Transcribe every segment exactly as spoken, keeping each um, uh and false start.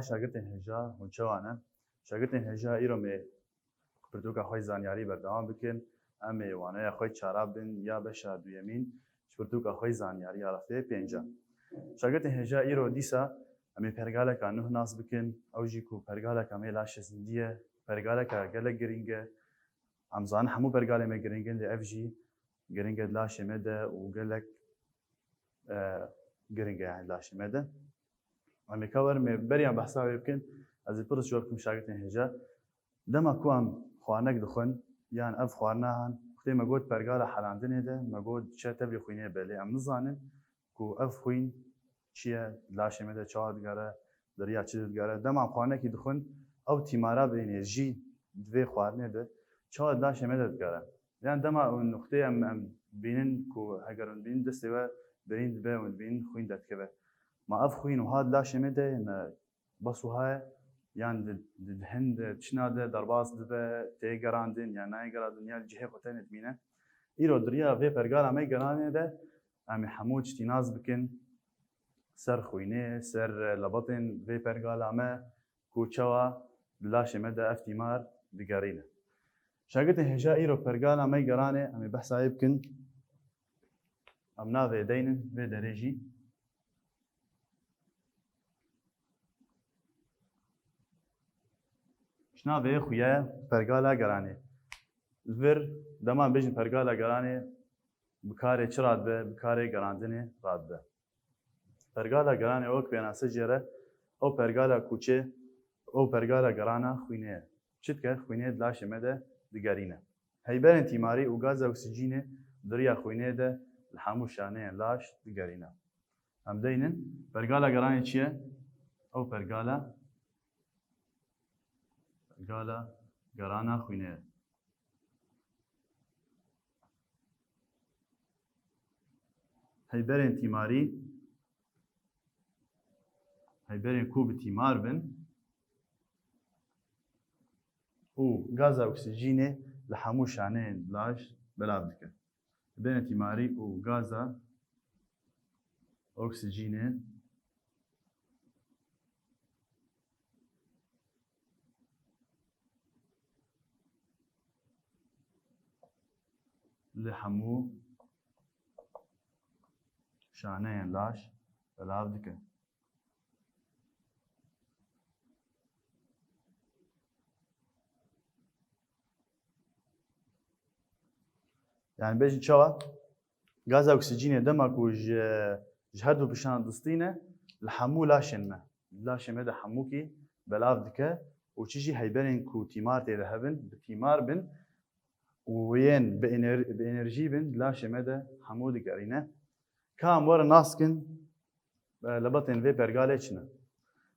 Şagirtên hêja hûn çawa ne? Şagirtên hêja îro me pirtûka xwe yê zanyarî berdewam bikin. Em ê waneya xwe çara bin ya beşa duyemîn ji pirtûka xwe yê zanyarî ya refteyê pênca. Şagirtên hêja îro dîsa em ê pergaleka nuh nas bikin. Ew jî ku pergaleka me laşê zindî ye, pergaleka gelek girîng e. Em zanin hemû pergalê me girîng in, lê ev jî girîng e di laşê me de û gelek, e, girîng e, yani, di laşê me de. Em ê ka werin me beriya behsa wê bikin, ez ê pir ji we bikim şagirtên hêja. Dema ku em xwarinek dixwin, yan ev xwarina han, wextê me got pergala helandinê de, me got diçe tevlî xwînê be, lê em nizanin ku ev xwîn çi ye, di laşê me de çawa digere, di riya çi de digere. Dema em xwarinekî dixwin, ew tîmara bi enerjî di vê xwarinê de çawa di laşê me de digere. Yan dema hûn wextê em, em bînin ku heger hûn bînin destê we birîn dibe, hûn dibînin xwîn derdikeve. Ma ev xwîn wiha di laşê me de ye, ne bes wiha ye, yan di, di, di hin de çina de derbas dibe, tê gerandin, yan nayê gerandin, yan cihê xwe tenê dimîne. Îro di riya vê pergala me geranê de, em ê hemû tiştî nas bikin ser xwînê, ser, e, lebetên vê pergala me ku çawa di laşê me de ev tîmar digerîne. Şagirtên hêja îro pergala me geranê, em ê behsa wê bikin. Em navê deynin vê derê jî. Ji navê xuya pergala geranê. Li vir dema bêjin pergala geranê, bi karê çi radibe, bi karê gerandinê radibe. Pergala geranê wek pênase jê re, ew pergala ku çi, ew pergala gerana xwînê ye. Çi dike? Xwînê di laşê me de digerîne. Heyberên tîmarî û gaza oksîjînê di riya xwînê de li hemû şaneyên laş digerîne. Em deynin, pergala geranê çi ye? Ew pergala, pergala gerana xwînê ye. Heyberên tîmarî, heyberên ku bi tîmar bin û gaza oksîjînê li hemû şaneyên laş belav dike. Heyberên tîmarî û gaza oksîjînê li hemû şaneyên laş belav dike. Yani bêjin çawa? Gaza oksîjînê dema ku ji, ji her du pişan distîne, li hemû laşên me, laşê me de hemûkî belav dike û çi jî heyberên ku tîmar tê de hebin, bi tîmar bin û yên bi ener-, bi enerjî bin, laşê me de hemû digerîne. Ka em werin nas kin, e, lebetên vê pergalê çi ne?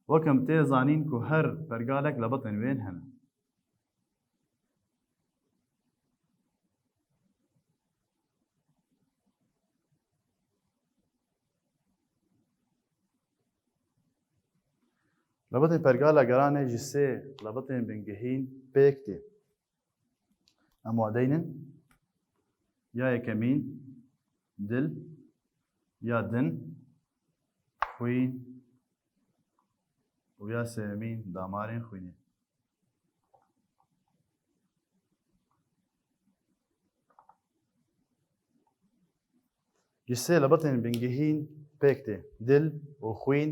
Wek em tê zanîn ku her pergalek lebetên wê hene. Lebetên pergala geranê ji sê lebetên bingehîn pêk tê. Em wadeynin, ya yekemîn dil, ya din, xwîn û ya sêyemîn damarên xwînê. Ji sê lebetên bingehîn pêk tê, dil û xwîn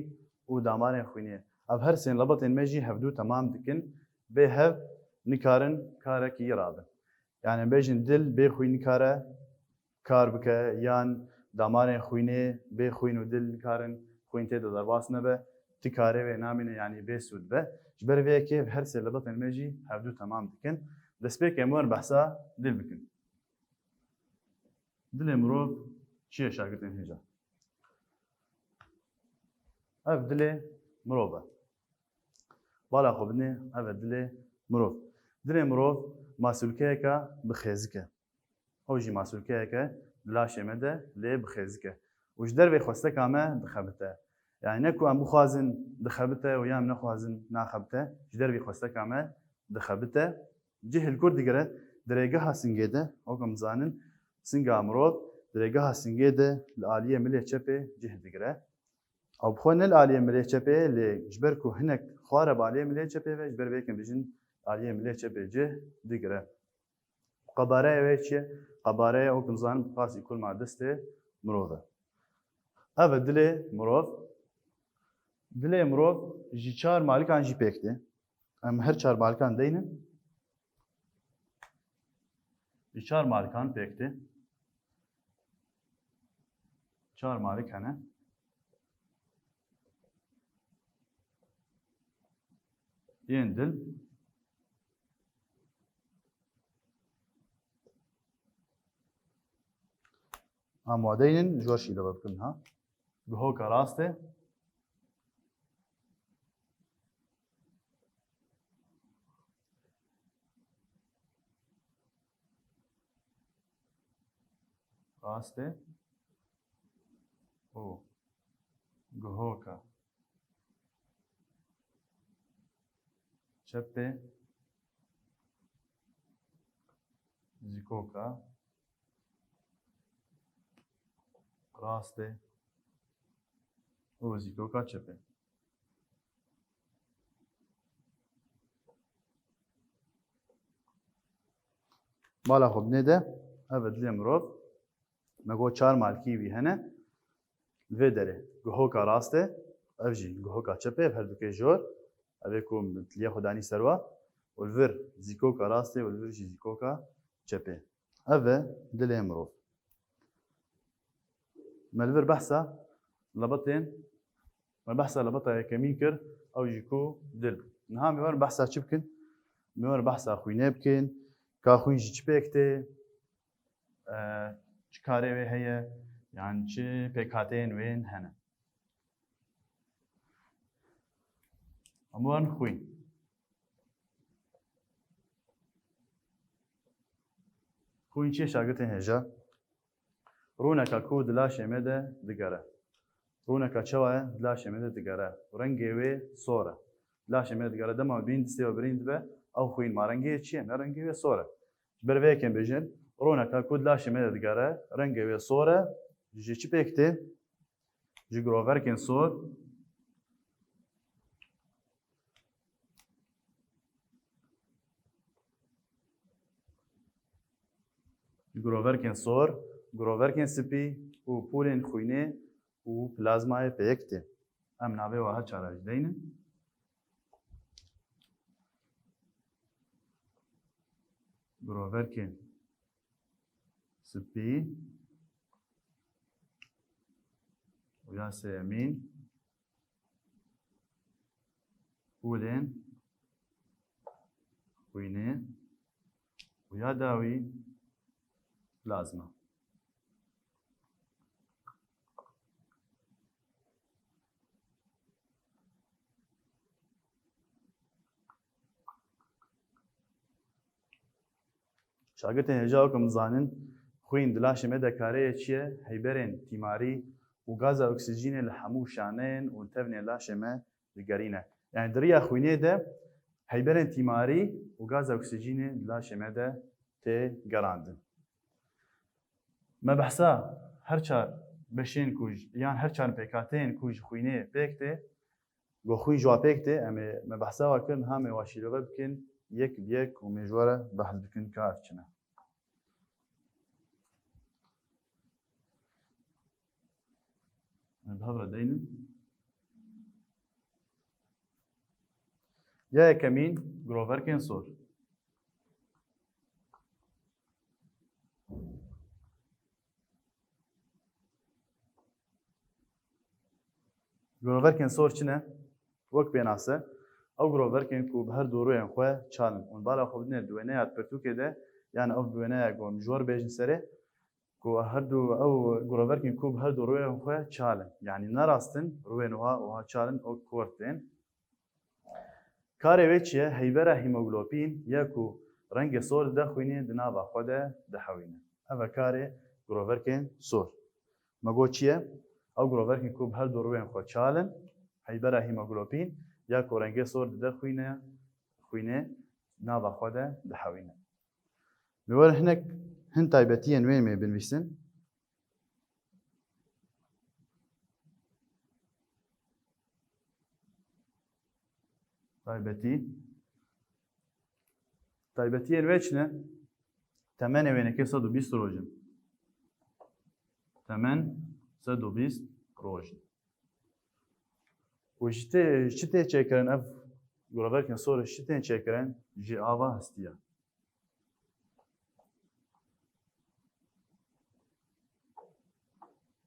û damarên xwînê. Ev her sê lebetên me jî hevdû temam dikin, bê hev nikarin karekî rabin. Yani bêjin dil bê xwîn nikare kar bike, yan damarên xwînê bê xwîn û dil nikarin xwîn tê de derbas nebe, ti karê wê namîne, yanî bê sûd be. Ji ber vê yekê her sê lebetên me jî hevdû temam dikin. Destpêkê em werin behsa dil bikin. Dilê mirov çi ye şagirtên hêja? Ev dilê mirov e. Bala xwe bidinê, ev e dilê mirov. Dilê mirov masûlkeyeke bi xêzik e. Ew jî masûlkeyeke di laşê me de lê bi xêzik e. Û ji dervê xwesteka me dixebite. Yani ne ku em bixwazin dixebite û ya em nexwazin naxebite, ji dervê xwesteka me dixebite. Cih li kur digire, di rêgeha singê de, wek em dizanin, singa mirov di rêgeha singê de li aliyê milê çepê cih digire. Ew bi xwe ne li aliyê milê çepê, lê ji ber ku hinek Xware bi aliyê milê çepê ve, ji ber vê yekê bêjin aliyê milê çepê cih digire. Qebareya wê çi ye? Qebareya, wek em zanin, bi qasî kulma destê mirov e. Ev e dilê mirov. Dilê mirov ji çar malikan jî pêk tê. Em her çar malikan deynin. Ji çar malikan pêk tê. Çar malik hene. Yên dil. Em wadeynin, ji we şîlove bikim ha. Gihoka rast e. Rast e. Û gihoka çep e. Zîkoka rast e û zîkoka çep e. Mala xwe binê de, ev e dilê mirov. Me got çar malkî wî hene. Li vê derê gihoka rast e, ev jî gihoka çep e, ev her dukê jor. Ev ê ku min tiliyê xwe danî ser wa. Û li vir zîkoka rast e û li vir jî zîkoka çep e. Ev e dilê mirov. Me li vir behsa lebitên, me behsa lebita yekemîn kir, ew jî ku dil. Niha em ê werin behsa çi bikin? Em ê werin behsa xwînê bikin, ka xwîn ji çi pêk tê, e, çi karê wê heye, yan çi pêkhateyên wê hene. Em werin xwîn. Xwîn çi ye şagirtên hêja? Rûneka ku di laşê me de digere. Rûneka çawa ye? Di laşê me de digere. Rengê wê sor e. Di laşê me de digere. Dema bîn distê we birîn dibe, ew xwîn ma rengê wê çi ye? Ne, rengê wê sor e. Ji ber vê yekê em bêjin, rûneka ku di laşê me de digere, rengê wê sor e, ji çi pêk tê? Ji giroverkên sor. Giroverkên sor, giroverkên spî û pûlên xwînê û plazmayê pêk tê. Em navê wa her çara jî deynin. Giroverkên spî û ya sêyemîn, pûlên xwînê û ya dawî plazma. Şagirtên hêja, wek em dizanin, xwîn di laşê me de karê ye çi ye? Heyberên tîmarî û gaza oksîjînê li hemû şaneyên û li tevnê laşê me digerîne. Yanî di riya xwînê de heyberên tîmarî û gaza oksîjînê di laşê me de tê gerandin. Me behsa her çar beşên ku ji, yan her çar pêkhateyên ku ji xwînê pêk tê, ku xwîn ji wa pêk tê, em ê, me behsa wa kirin, ha em ê wa şîrove bikin, yek bi yek û em ê ji we re behs bikin ka ev çi ne. Em bi hev re deynin. Ya yekemîn, giroverkên sor. Giroverkên sor çi ne? Wek pênase, ew giroverkên ku bi her du rûyên xwe çal in. Hûn bala xwe bidinê di wêneya di pirtûkê de, yan ew di wêneya ku em ji we re bêjin serê, ku her du, ew giroverkên ku bi her du rûyên xwe çal in. Yanî ne rast in, rûyên wiha, wiha çal in, ew kort tên. Karê wê çi ye? Heybera hîmoglobîn ya ku rengê sor dide xwînê di nava xwe de dihewîne. Ev e karê giroverkên sor. Me got çi ye? Ew giroverkên ku bi her du rûyên xwe çal in, heybera hîmoglobîn ya ku rengê sor dide xwînê, xwînê nava xwe de dihewîne. Li wir hinek hin taybetiyên wê em ê binivîsin. Taybetî. Taybetiyên wê çi ne? Temenê wênekê sed û bîst roj in. Temen sed û bîst roj in. Û ji tê, ji çi tê çêkirin ev giroverkên sor, ji çi tên çêkirin? Ji ava hestiya.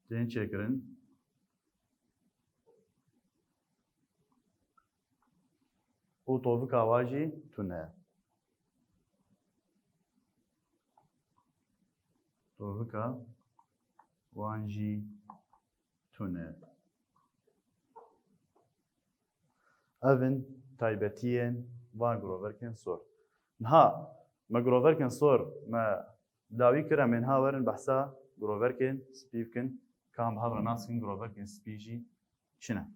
Tên çêkirin. Û tovika wa jî tune. Tovika wan jî tune. Ev in taybetiyên van giroverkên sor. Niha me giroverkên sor me dawî kir, em ê niha werin behsa giroverkên spî bikin. Ka em bi hev re nas bikin giroverkên spî jî çi ne?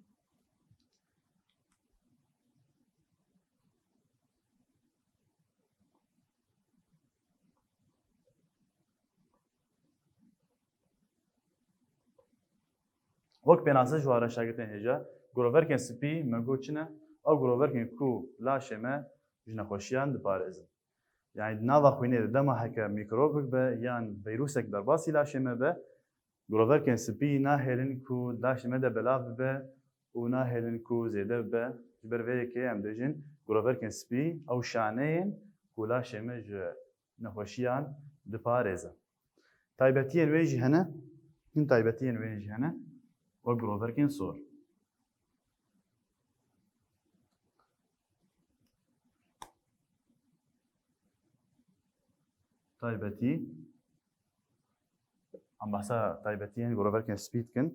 Wek pênase ji ware şagirtên hêja, giroverkên spî me got çi ne? Ew giroverkên ku laşê me ji nexweşiyan diparêzin. Yanî di nava xwînê de dema heke mîkrobek be yan veyrûsek derbasî laşê me be, giroverkên spî nahêlin ku laşê me de belav bibe û nahêlin ku zêde bibe. Ji ber vê yekê em dibêjin giroverkên spî ew şaneyên ku laşê me ji nexweşiyan diparêzin. Taybetiyên wê jî hene, hin taybetiyên wê jî hene, wek giroverkên sor. Taybetî, em behsa taybetiyên giroverkên spî dikin.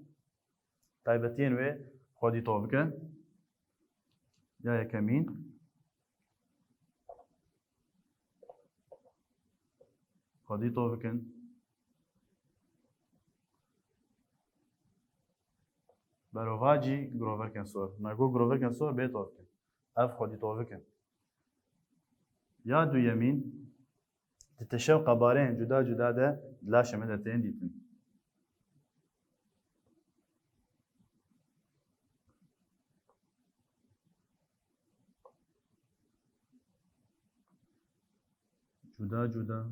Taybetiyên wê xwedî tovik e. Ya yekemîn. Xwedî tovik in. Berovajî giroverkên sor. Me got giroverkên sor bê tovik in. Ev xwedî tovik in. Ya duyemîn, di teşewqa bareyên cuda cuda de di laşê me de tên dîtin. Cuda cuda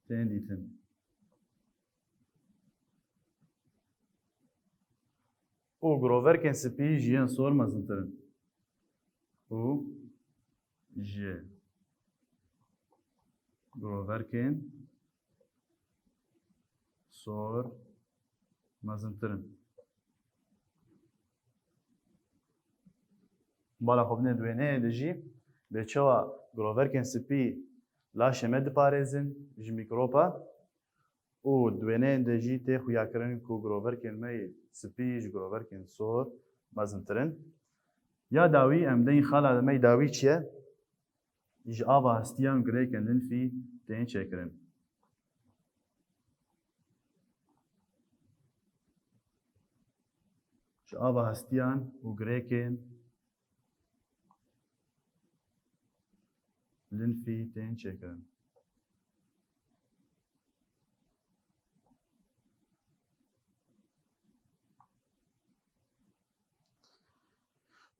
tên dîtin. Û giroverkên spî ji yên sor mezintir in. Û ji giroverkên sor mezintir in. Bala xwe binê di wêneyê de jî bê çawa giroverkên spî laşê me diparêzin ji mîkroba û di wêneyên de jî tê xuyakirin ku giroverkên me yê spî ji giroverkên sor mezintir in. Ya dawî em deyîn xala me yê dawî çi ye? Ji ava hestiyan girêkên linfî tên çêkirin. Ji ava hestiyan û girêkên linfî tên çêkirin.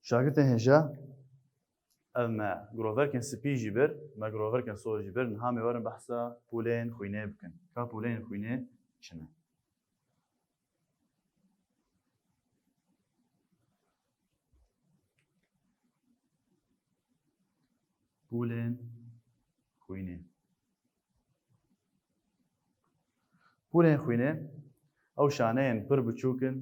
Şagirtên hêja, ev me giroverkên spî jî bir, me giroverkên sor jî bir. Niha em ê werin behsa pûlên xwînê bikin. Ka pûlên xwînê çi ne? Pûlên xwînê. Pûlên xwînê, ew şaneyên pir biçûk in,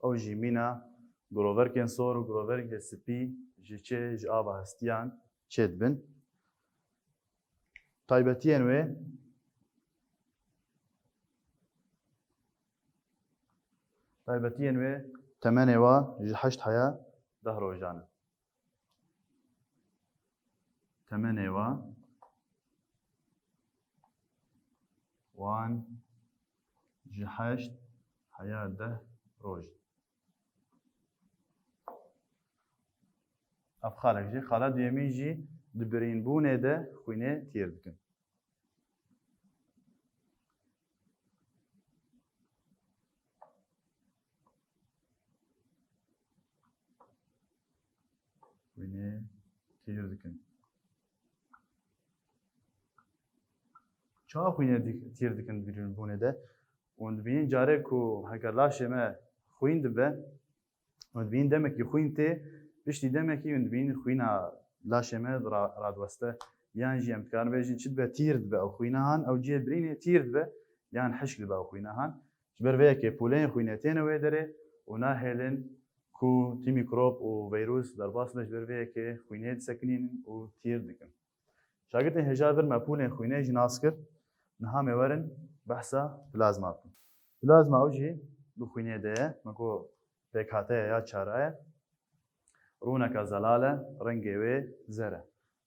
ew jî mîna giroverkên sor û giroverkên spî ji çi, ji ava hestiyan çêdibin. Taybetiyên wê, taybetiyên wê temenê wa ji heşt heya deh rojan e. Temenê wa, wan ji heşt heya deh roj. Ev xalek jî, xala duyemîn jî di birînbûnê de xwînê tîr dikin. Xwînê tîr dikin. Çawa xwînê di-, tîr dikin di bîrbûnê de? Hûn dibînin carê ku heger laşê me xwîn dibe, hûn dibînin demekî xwîn tê, piştî demekî hûn dibînin xwîna laşê me ra-, radiweste. Yan jî em dikarin bêjin çi dibe, tîr dibe ew xwîna han, ew cihê birînê tîr dibe, yan hişk dibe ew xwîna han. Ji ber vê yekê pûleyên xwînê têne wê derê û nahêlin ku tî mîkrop û vîrus derbas be, ji ber vê yekê xwînê disekinînin û tîr dikin. Şagirtên hêja vir me pûlên xwînê jî nas kir. Niha me werin behsa plazma bikin. Plazma ew jî bi xwînê de ye. Me got pêkhateya ya çara ye. Rûneka zelal e, rengê wê zer e.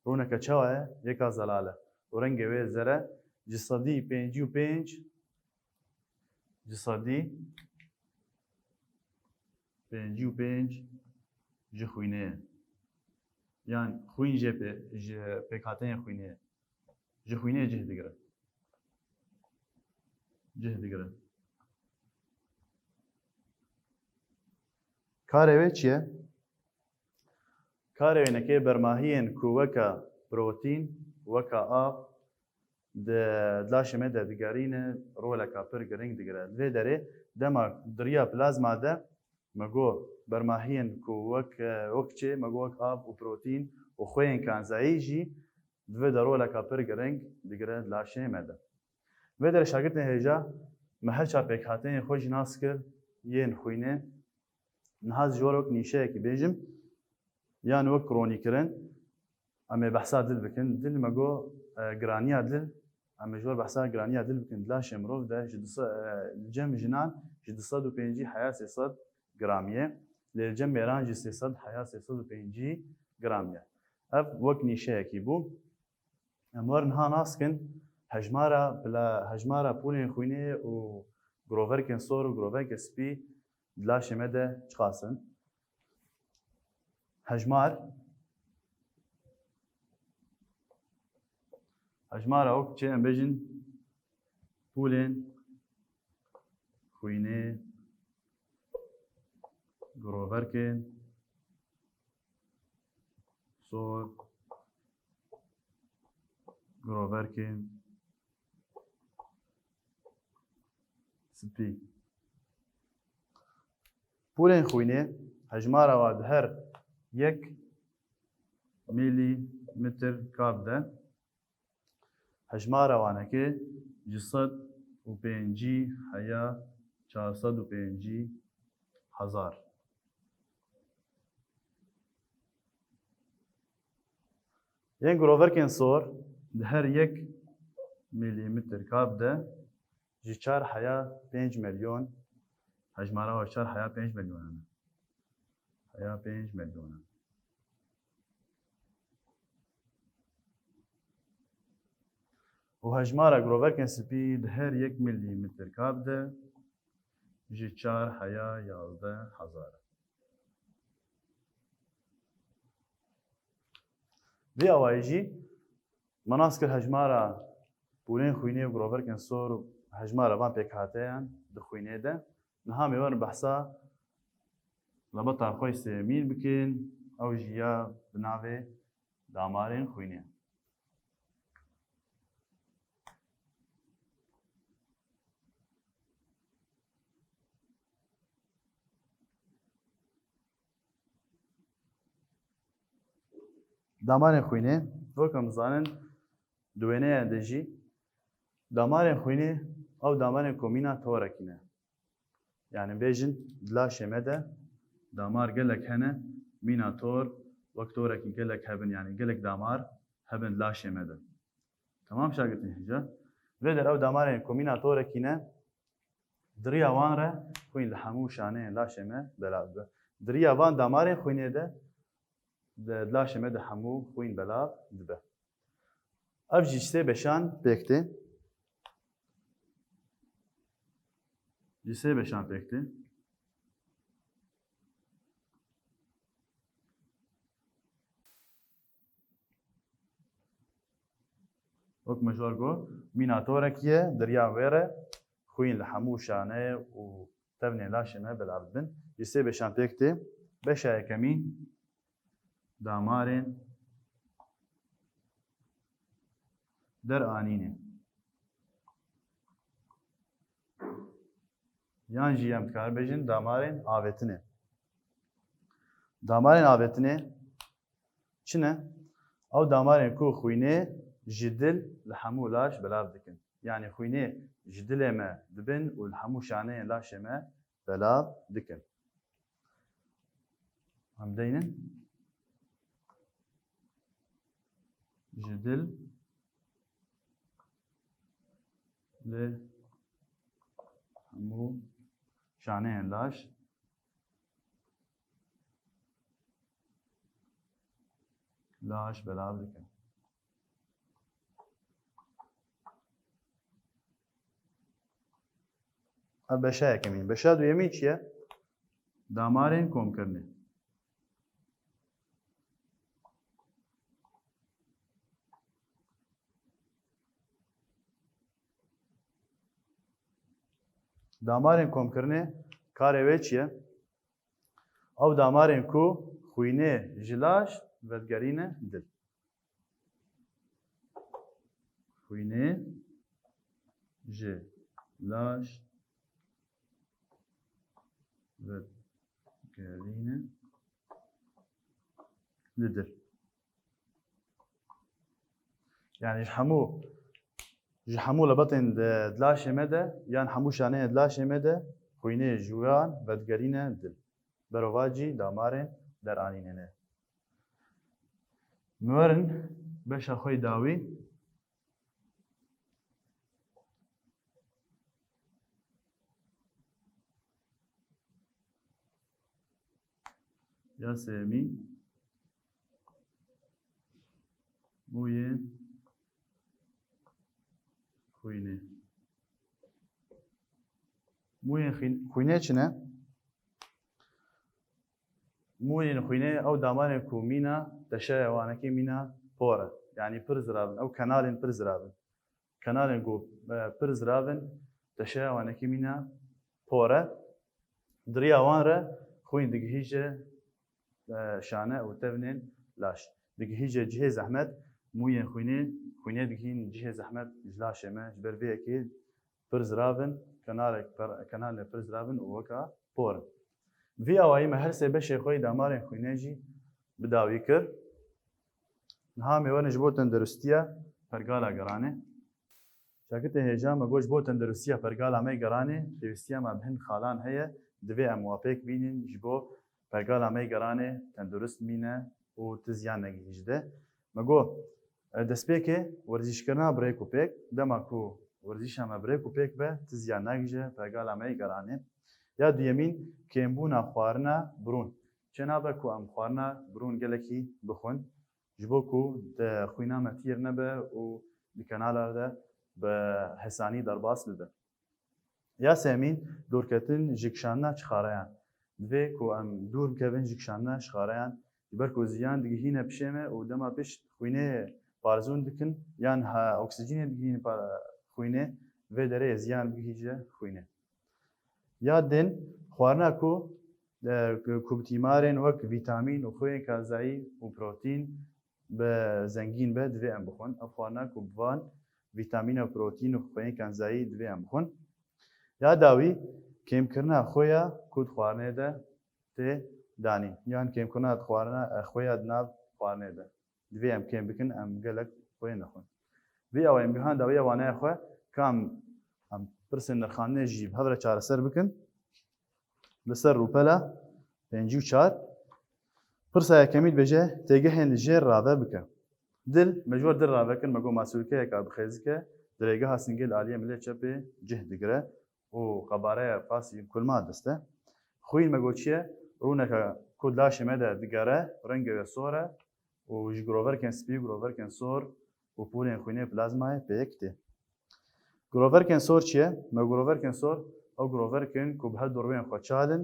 Rûneke çawa ye? Yeka zelal e. Û rengê wê zer e. Ji sedî pêncî û pênc, ji sedî pêncî û pênc ji xwînê ye. Yan xwîn jê pê-, ji pêkhateyên xwînê ye. Ji xwînê cih digire. Cih digire. Karê wê çi ye? Karê wê neke bermahiyên ku weke protîn, weke av, di, di laşê me de digerîne, roleka pir giring digire. Di vê derê dema di riya plazma de me got bermahiyên ku wek, wek çi, me got wek av û protîn û xweyên kanzayî jî di vê de roleka pir giring digire di laşê me de. Vê derê şagirtên hêja me her çar pêkhateyên xwe jî nas kir yên xwînê. Niha ez ji we re wek nîşeyekî bêjim, yan wek ronîkirin, em ê behsa dil bikin. Dil me got, e, giraniya dil, em ê ji we re behsa giraniya dil bikin. Di laşê mirov de ji du sed, e, li cem jinan ji du sed û pêncî heya sê sed gramî ye. Lê li cem mêran jî sê sed heya sê sed û pêncî gramî ye. Ev wek nîşeyekî bû. Em werin niha nas kin hejmara bila, hejmara pûlên xwînê û giroverkên sor û giroverkê spî di laşê me de çiqas in. Hejmar, hejmara wek çi em bêjin pûlên xwînê, giroverkên sor, giroverkên spî. Pûlên xwînê hejmara wan di her yek mîlîmetr kab de hejmara wanekê ji sed û pêncî heya çar sed û pêncî hezar. Yên giroverkên sor di her yek mîlîmetr kab de ji çar heya pênc milyon, hejmara wan ji çar heya pênc milyon e. Heya pênc milyon e. Û hejmara giroverkên spî di her yek mîlîmetr kab de ji çar heya yazdeh hezar e. Vê awayî jî me nas kir hejmara pûlên xwînê û giroverkên sor û hejmara van pêkhateyan di xwînê de. Niha em ê werin behsa lebata xwe yê sêyemîn bikin, ew jî ya bi navê damarên xwînê. Damarên xwînê, wek em dizanin, di wêneya de jî damarên xwînê ew damarên ku mîna torekî ne. Yanî bêjin di laşê me de damar gelek hene, mîna tor wek torekî gelek hebin, yanî gelek damar hebin di laşê me de. Temam şagirtên hêja. Vê der ew damarên ku mîna torekî ne, di riya wan re xwîn li hemû şaneyên laşê me belav dibe. Di riya van damarên xwînê de, di laşê me de hemû xwîn belav dibe. Ev jî ji sê beşan pêk tê. Ji sê beşan pêk tê. Wek me ji we re got, mîna torekî ye, di riya wê re xwîn li hemû şane û tevnê laşê me belav dibin. Ji sê beşan pêk tê. Beşa yekemîn, damarên deranînê. Yan jî em dikarin bêjin damarên avêtinê. Damarên avêtinê çi ne? Ew damarên ku xwînê ji dil li hemû laş belav dikin. Yanî xwînê ji dilê me dibin û li hemû şaneyên laşê me belav dikin. Em deynin. Ji dil li hemû şaneyên laş, laş belav dikin. Ev beşa yekemîn. Beşa duyemîn çi ye? Damarên komkirinê. Damarên komkirinê karê wê çi ye? Ew damarên ku xwînê ji laş vedigerîne dil. Xwînê ji laş vedigerîne li dil. Yanî ji hemû, ji hemû lebetên di, di laşê me de, yan hemû şaneyên di laşê me de xwînê ji wan vedigerîne dil. Berovajî damarên deranînê ne. Em werin beşa xwe yê dawî. Ya sêyemîn, mûyên xwînê. Mûyên xwîn-, xwînê çi ne? Mûyên xwînê ew damarên ku mîna teşeya wanekî mîna por e. Yanî pir zirav in. Ew kenalên pir zirav in. Kenalên ku, e, pir zirav in, teşeya wanekî mîna por e. Di riya wan re xwîn digihîje, e, şane û tevnên laş. Digihîje cihê zehmet, mûyên xwînê, xwînê digihîn cihê zehmet ji laşê me. Ji ber vê yekê pir zirav in, kenalek per-, kenalê pir zirav in û weka por in. Vî awayî me her sê beşê xwe yê damarên xwînê jî bi dawî kir. Niha em ê werin ji bo tenduristiya pergala geranê. Şagirtê hêja me got, ji bo tenduristiya pergala me yê geranê pêwîstiya me bi hin xalan heye, divê em wa pêk bînin ji bo pergala me yê geranê tendurist mîne û ti ziyan negihîjde. Me got, e, destpêkê werzîşkirina bi rêk û pêk, dema ku werzîşa me bi rêk û pêk be, ti ziyan nagihîje pergala me yê geranê. Ya duyemîn, kêmbûna xwarina birûn. Çênabe ku em xwarina birûn gelekî bixwin, ji bo ku di xwîna me tîr nebe û di kenala de bi hesanî derbas bibe. Ya sêyemîn, dûrketin ji kişandina çixareyan. Divê ku em dûr bikevin ji kişandina çixareyan, ji ber ku ziyan digihîne pişê me û dema pişt xwînê parzûn dikin, yan ha oksîjînê digihîne pa-, xwînê, vê derê ziyan bigihîje xwînê. Ya din, xwarina ku, e, ku bi tîmarên wek vîtamîn û xweyên kanzayî û protîn bi zengîn be, divê em bixwin. Ev xwarina ku bi van vîtamîn û protîn û xweyên kanzayî divê em bixwin. Ya dawî, kêmkirina xweya ku di xwarinê de tê danîn. Yan kêmkirina di xwarina, e, xweya di nav xwarinê de. Divê em kêm bikin, em gelek xwê nexwin. Vê awayî em gihan dawiya waneya xwe, ka em, em pirsên nirxandinê jî bi hev re çareser bikin. Li ser rûpela pêncî û çar. Pirsa yekemî dibêje, têgehên li jêr rave bike. Dil, me ji we dil rave kir, me got masûlkeyeka bi xêzike, di rêgeha singê li aliyê milê çepê cih digire û qebareya pasî kulma dest e. Xwîn me got çi ye? Rûneke ku di laşê me de digere, rengê wê sor e û ji giroverkên spî, giroverkên sor û pûlên xwînê plazmayê pêk tê. Giroverkên sor çi ye? Me giroverkên sor, ew giroverk in ku bi her dorwên xwe çal in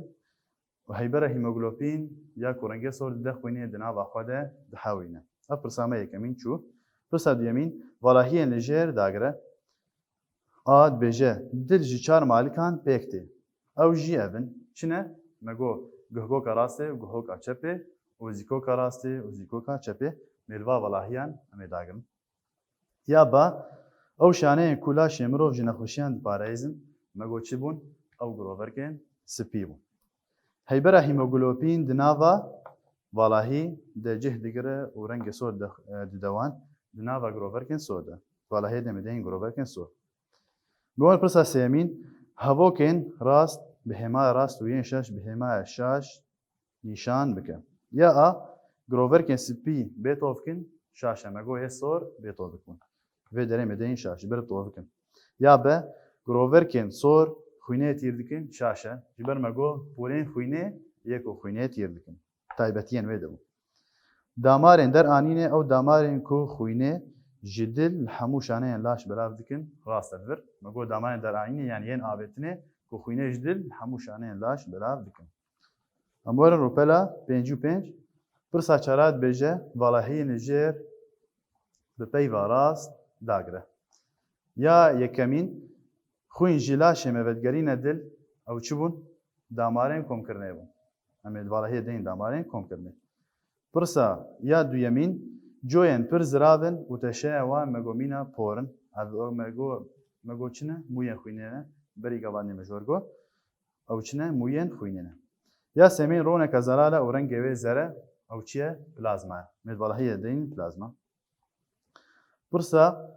û heybera hîmoglobîn ya ku rengê sor dide xwînê di nava xwe de dihewîne. Ev pirsa me yekemîn çû. Pirsa duyemîn, valahiyên li jêr dagire. A dibêje, dil ji çar malikan pêk tê. Ew jî ev in. Çi ne? Me got, guhgoka rastê û guhgoka çepê û zîkoka rastê û zîkoka çepê mêlva valahiyan em ê dagirin. Ya ba, ew şaneyên ku laşê mirov ji nexweşiyan diparêzin, me got çi bûn? Ew giroverkên spî bûn. Heybera hîmoglobîn di nava valahî de cih digire û rengê sor de, e, dide wan, di nava giroverkên sor de. Valahiyê de em ê deynin giroverkên sor. Bi wan pirsa sêyemîn, hevokên rast bi hêmaya rast û yên şaş bi hêmaya şaş nîşan bike. Ya a, giroverkên spî bê tovkin, şaş e, me got yê sor bê tovik bûn. Vê derê em ê deynin şaş, ji ber tovik in. Ya be, giroverkên sor xwînê tîr dikin, şaş e, ji ber me got polên xwînê yê ku xwînê tîr dikin. Taybetiyên wê de bû. Damarên deranînê, ew damarên ku xwînê ji dil li hemû şaneyên laş belav dikin, rast e, li vir. Me got damarên deranînê, yanî yên avêtinê ku xwînê ji dil li hemû şaneyên laş belav dikin. Em werin rûpela pêncî û pênc. Pirsa çara dibêje, valahiyên li jêr bi peyva rast dagire. Ya yekemîn, xwîn ji laşê me vedigerîne dil, ew çi bûn? Damarên komkirinê bûn. Em ê di valahiyê deynin damarên komkirinê. Pirsa ya duyemîn, coyên pir zirav in û teşeya wan me got mîna por in. Ev, ew me got, me got çi ne? Mûyên xwînê ne. Berî gava nê me ji we re got. Ew çi ne? Mûyên xwînê ne. Ya sêmîn roneke zelal e û rengê wê zer e. Ew çi ye? Plazma ye. Em ê di valahiyê deynin plazma. Pirsa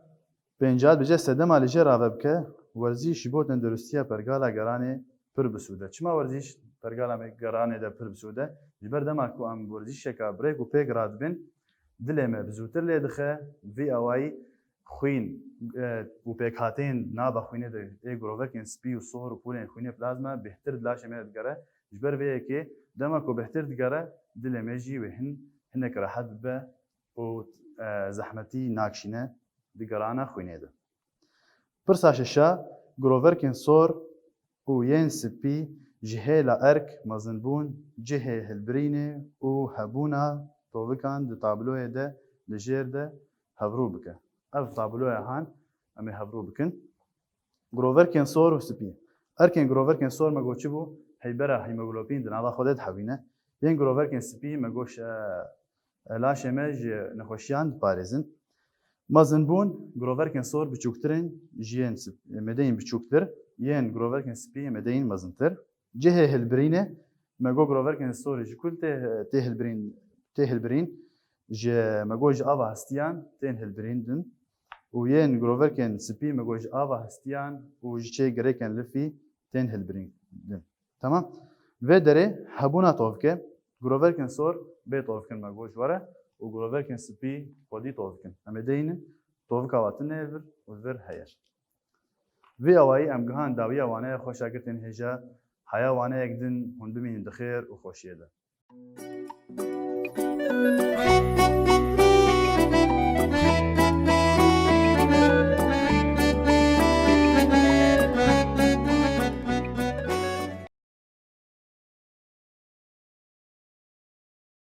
pêncî dibêje sedema li jêr rave bike, werzîş ji bo tenduristiya pergala geranê pir bi sûd e. Çima werzîş pergala me geranê de pir bi sûd e? Ji ber dema ku em werzîşeka bi rêk û pêk radibin, dilê me bi zûtir lê dixe, vî awayî xwîn, e, û pêkhateyên nava xwînê de ê giroverkên spî û sor û polên xwînê plazma bêhtir di laşê me de digere. Ji ber vê yekê dema ku bêhtir digere, dilê me jî wê hin, hinek rehet bibe û, e, zehmetî nakişîne di gerana xwînê de. Pirsa şeşa, giroverkên sor û yên spî ji hêla erk, mezinbûn, cihê hilbirînê û hebûna tovikan di tabloyê de li jêr de hevrû bike. Ev tabloya han em ê hevrû bikin. Giroverkên sor û spî. Erkên giroverkên sor me got çi bû? Heybera hîmoglobîn di nava xwe de dihewîne. Yên giroverkên spî me got, e, laşê me ji nexweşiyan diparêzin. Mezinbûn, giroverkên sor biçûktir in ji yên sp-, mêdeyên biçûktir, yên giroverkên spî mêdeyên mezintir. Cihê hilbirînê, me got giroverkên sor ji ku tê, tê hilbirîn, tê hilbirîn, ji, me got ji ava hestiyan tên hilbirîndin û yên giroverkên spî, me got ji ava hestiyan û ji çê girêkên lifî tên hilbirîndin. Tamam? Vê derê hebûna tovike, giroverkên sor bê tovikin me got ji we re û giroverkên spî xwedî tovikin. Em ê deynin tovika we tune vir û vir heye. Vê awayî em gihan dawiya waneya xwe şagirtên hêja, heya waneyek din hûn bimînin di xêr û xweşiyê de.